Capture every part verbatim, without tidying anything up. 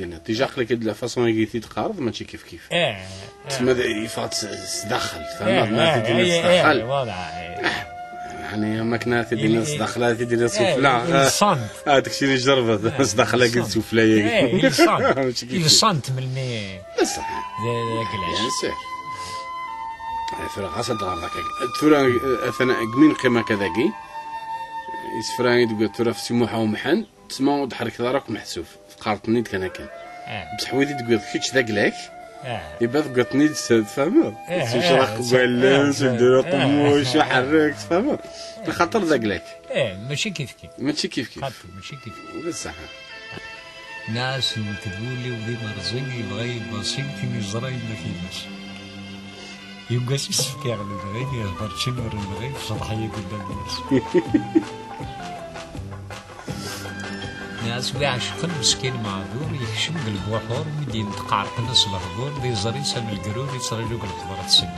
d-tiniḍ. Déjà, aql-ak-id la façon i t-id-teqqareḍ, mačči kif kif. Eh, eh. Tma d-, yeffeɣ-d s, s daxel, tfehmeḍ? Eh, ma eh, t-id-tiniḍ s eh, eh, daxel. Voilà, eh. Yeɛni, am akken ara t-id-tiniḍ s daxel, ara t-id-tiniḍ s ufella. Eh, il sent. Ah, deg sin ijerreb, eh, s daxel-agi d sufella-agi. Eh, il sent. Mačči kif kif. Il sent melmi d, d aglac. Bien sûr. Eh, tura ɣas ad ɣreḍ akka. Tura, eh, atan deg mi neqqim akka dagi. Isefra i d-tewwiḍ tura ɣef Si Muḥ Umḥend, tma ur d-ḥerkeḍ ara akk meḥsub. Teqqareḍ-ten-id kan akken. Eh. Bṣeḥ wid i d-tewwiḍ kečč d aglak, eh, iba tewwiḍ-ten-id s, tfehmeḍ? Eh, s ucraq eh, n wallen, eh, s ddura eh, qemmuc, eh, uḥerrek, tfehmeḍ? Lxaṭer d aglak. Eh, mačči kif kif. Mačči kif kif. Xaṭi, mačči kif kif. D ṣṣeḥ. Nɛas n tbuli u d imerẓi, yebɣa yibaṣi, tin yeẓra yemma timas. Yuggas isefk-aɣ lebɣi, yehder čin ur nbɣi, tefḍeḥ-iyi-d dda n wass. Nɛas wi ɛecqen, meskin meɛdur, yekcem deg lbuḥur, mi d-yenṭeq ɛerqen-as lehdur, d iẓri-s am legrur, yettraǧu deg lqeḍrat seg.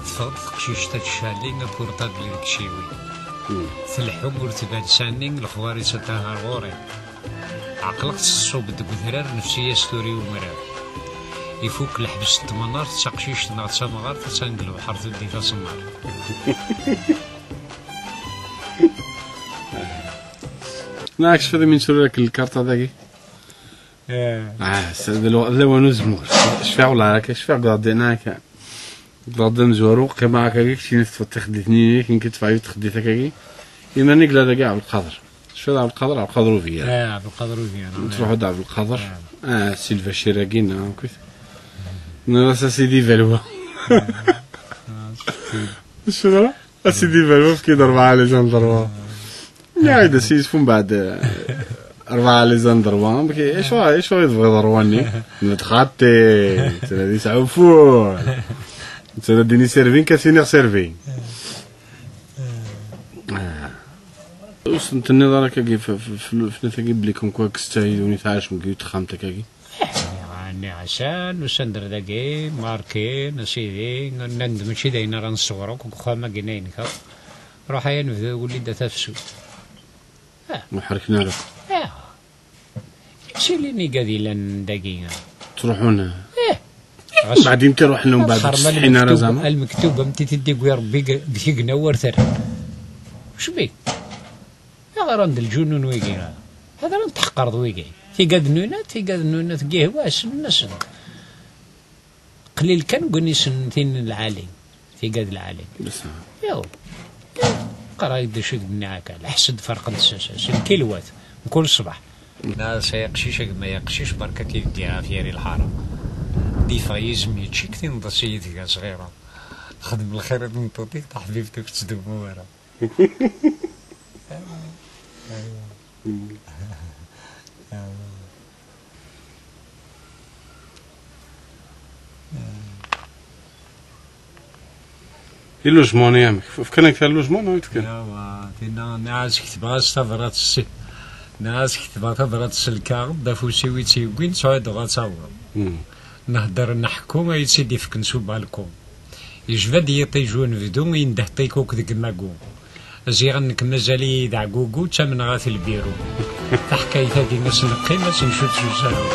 Teffeɣ-d teqcict-a tcali, apurṭabl deg ciwi. Hmm. Tleḥḥu ur tban sani, lexbar-is atah ar ɣur-i. Ɛeqleɣ-tt tṣubb-d deg udrar, nefsi-yas tura i umrar. Ifuk leḥbes n tmenɣert, d taqcict neɣ d tamɣart, attan deg lebḥer tuddi taṣemmart. Neɣ kecfeḍ imi netturar akken lkarṭa dagi? Eh. Ah, s-, d law-, d lawan uzemmur. Cfiɣ wala akka, cfiɣ deg Ɣerdin akka. Deg Ɣerdin amezwaru, qqimeɣ akka, keččini teṭṭfeḍ tixeddit-nni-inek, nekk ṭṭfeɣ yiwet tixeddit akka. Iman-ik la dagi Ɛebdelqader. Cfiɣ Ɛebdelqader, Ɛebdelqader Ubiyan. Eh, Ɛebdelqader Ubiyan, ah, Truḥ-d Ɛebdelqader. Eh. Ah, Si Lbacir-agi, neɣ akkit. Nniɣ-as a Sidi Balwa. Ah, Sidi. Acu dara? A Sidi Balwa, efk-iyi-d rebɛa les endroits. Nniɣ-as a Sidi, mbeɛd, eh, rebɛa les endroits. Amek, acu, acu i tebɣiḍ ṛṛwa-nni? Nniɣ-d xaṭi, netta d isɛufur. Netta d din iservin, ka siniɣ servi. Ah. Ur sen-tenniḍ ara akkagi f-, f-, f-, f-, tagi belli comme quoi kkes-tt-id win i tɛacem deg texxamt akkagi? Nniɣ-as, usan-d ar dagi, markin, a sidi, nnan-d mačči d ayen ara nṣewwer akk deg uxxam-agi-nni-inek. Ruḥ aya nebdu wulli-d a tafsut. Ah. Ur ḥerken ara. Ah. Ttilin igad yellan dagi. Ttruḥun. Eh. Ɣas mbeɛd imka ruḥen, mbeɛd ur ttsetḥin ara lmektub, zeɛma. Lmektub am ti t-id-iwwi Rebbi deg, deg tigna wer terra. Cbi. Aɣran d lǧunun wigi. Hada ara n-tḥeqqreḍ wigi. Tigad nunat, tigad nunat deg ihwa, ssnen-asen. Qlil kan win issnen tin n lɛali, tigad lɛali. Yaw. Qqar-ak-d acu d-nniɣ akka, lḥesd ferqent s, s, s lkilwat, mkul ṣṣbeḥ. Nniɣ-as ay aqcic, a gma, ay aqcic, berka-k ibeddi ɣef yiri lḥara. D-yeffeɣ yizem yeččik tinḍes-iyi tga ṣɣira. Xdem lxir i tmeṭṭut-ik, taḥbibt ur k-ttdummu ara. I logement-nni amek? Fkan-ak kra n logement neɣ i tefkan? Awa, tinna, nniɣ-as ketbeɣ-as tabrat s, nniɣ-as ketbeɣ tabrat s lkaɣeḍ, d afus-iw i tt-yewwin, tesɛiḍ ad taweḍ. Hmm. Nehder, neḥku, ay tt-id-ifken s ubalku. Yejba-d yiṭij unebdu, yendeh ṭikuk deg magu. Ziɣen nekk mazal-iyi d aɛgugu, ttamneɣ at lbiru. Taḥkayt-agi ass neqqim, ass ncudd s usaru.